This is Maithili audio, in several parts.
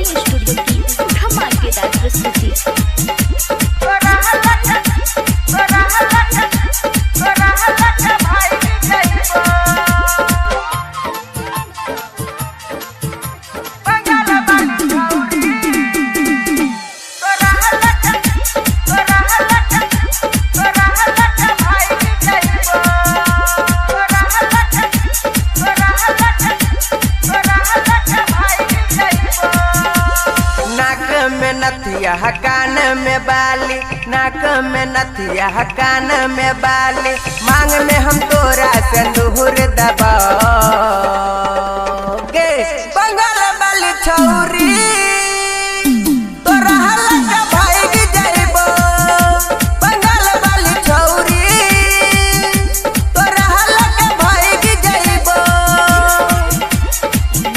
रिकॉर्डिंग स्टूडियो की धमाकेदार प्रस्तुति। नाक में नथिया कान में बाली, नाक में नथिया कान में बाली, मांग में हम तोरा सिंदूर दबाओगे। बंगाल वाली छौरी तोरा हल्का भाग जाइबो, बंगाल वाली छौरी तोरा हल्का भाग जाइबो।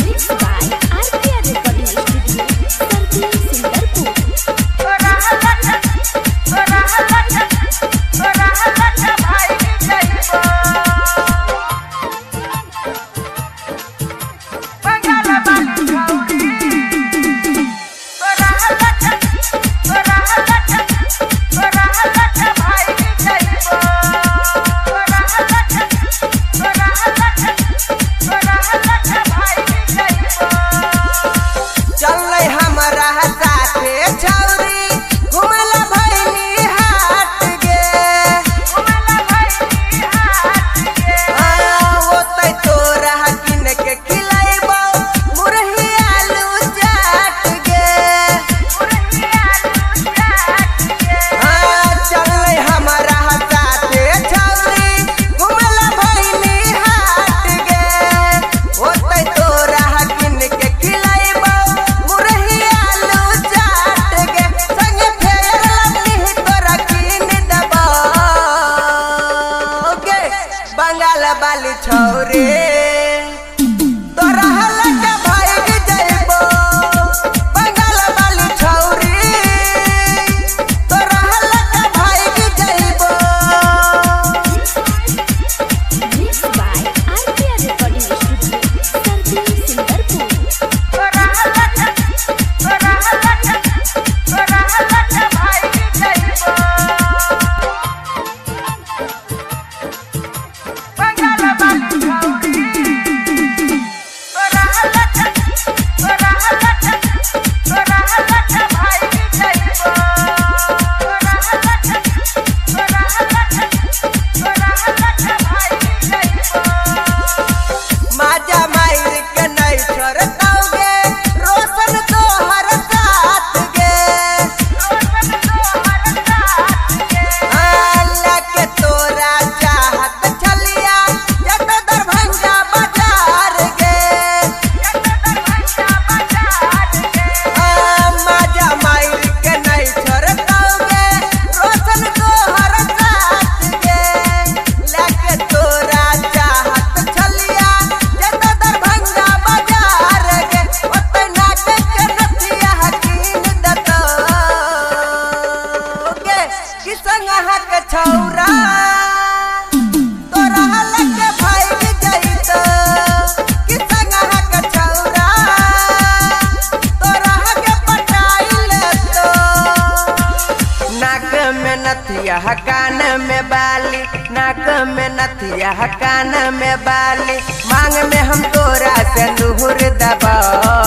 Mix by RPR recording studio, Sardi Sundarpur. चल हमारा साथे छौरी घुमला भैनी हाट गे, ओतै तोरा किन के खिलैबो मुरही आलू चाट गे। चल हमारा साथे छौरी घुमला भैनी हाट गे, ओतै तोरा किन के खिलैबो मुरही आलू चाट गे, संगे फेर लवली तोरा किन देबो गे। बंगाल वाली छौरी तोरा हल्का भाग जाइबो, बंगाल वाली छौरी तोरा हल्का भाग जाइबो। Mix by RPR recording studio, Sardi Sundarpur. माजा माइर के नहीं छोड़तौगे, रोशन तोहर साथ गे, अल्लाह के तोरा चाहत छलिया जत दरभंगा बाजार गे। माजा माइर के नहीं छोड़तौगे, रोशन तोहर साथ गे, लके तोरा चाहत छलिया जत दरभंगा बाजार गे, ओतै नाक के नथिया कीन देतौ गे, कि संगहा के छौरा तोरा लगे भाग जइतो, कि संगहा के छौरा तोरा के पटाई लेतो। नाक में नथिया कान में बाली, नाक में नथिया कान में बाली, मांग में हम तोरा सिंदूर दबाओगे।